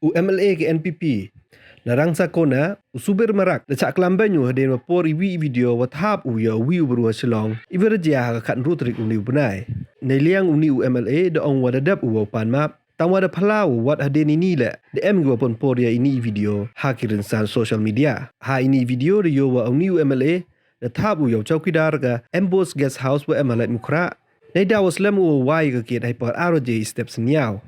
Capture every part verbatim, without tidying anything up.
U M L A ka N P P na Rangsakona, u Subir Marak, da chah klam beiñ u hadien wa por iwi i video wa thap u ya uwi u bru ha Shillong, iwa da jia ha ka khatynru tarik uni u bnai. Neiliang uni u M L A da ong wa da dep u wow pan map, tangwa da phylla u wat hadien ini leh da em kiwa pynpor ya ini i video ha ki rynsan social media. Ha ini i video da yoh wa uni u M L A da thap u ya u chowkidar ka Ambush Guest House wa em ha Laitumkhrah, neidaw wa slem u wow wai ka gate heipor ar waje i step synñiaw.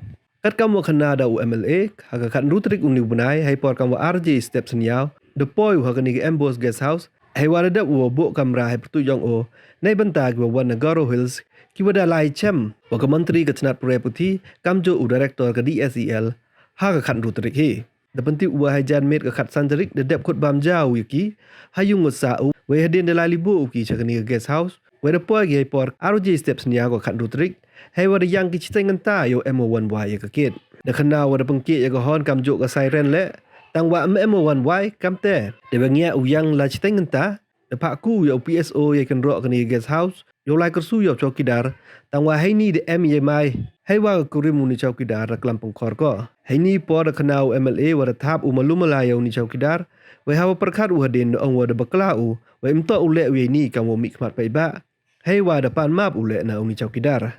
Katkam wa khana da u M L A, ha ka khatynru tarik uni u bnai heipor kamwa ar waje i step synñiaw, da poi u ha kani ka Ambush Guest House, heiwa da dep u wow booh kamra hei pyrtuid yong o neibynta kiwa wan na Garo Hills, kiwa da lai chem wa ka montri ka chnat puræ puthi kamjooh u director ka D S E L ha ka khatynru tarik hi. Da pyntip u wa hei janmiet ka khatsan tarik da dep khut bam ja u ya ki ha yung wa sah u, wei hadien da lai liboh u ki cha kani ka guest house, wei da poi ki heipor ar waje i step synñiaw ka khatynru tarik, heiwa da yang ki chiteiñ kynta yow em wow wan wai ya ka gate. Da khana wa da pynkit ya ka horn kamjooh ka siren leh, tangwa ym em wow wan wai, kamtæ deiwa ngiah u yang la chiteiñ kynta, da phah ku ya u P S O yei kynroh kani ka guest house yow lai kyrsu ya u chowkidar, tangwa heini da em yei mai, heiwa ka kurim uni chowkidar da klam pynkhor ko. Heini por da khana u M L A wa da thap u malu mala ya uni chowkidar, wei hawa pyrkhat u hadien da ong wa da bakla u, wei ymtoh u leh u yeini kamwa mihkhmat paidbah, heiwa da pan map u leh na uni chowkidar.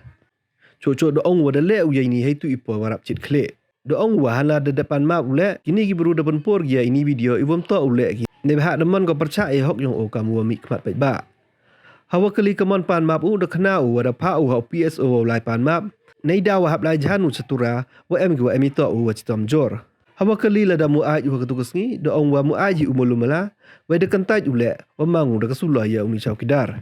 Chooh chooh da ong wa da leh u yeini heitu i por wa rap chit khlieh. Da ong wa hanla da dep pan map u leh, kini ki bru da pynpor ki ya ini i video iwa ymtoh u leh ki, neibhah da man ko pyrchah yei hok yong o kamwa mihkhmat paidbah. Hawa kylli kammon pan map u, da khana u wa da phah u ha u P S O wow lai pan map, neidaw wa hap lai jhan u cha Tura wa em kiwa em i toh u wa chitom joor. Hawa kylli lada muaid u ha katu ka sngi, da ong wa muaid hi u malu mala, wei da kyntait u leh wa mang u da ka suloi ya uni chowkidar.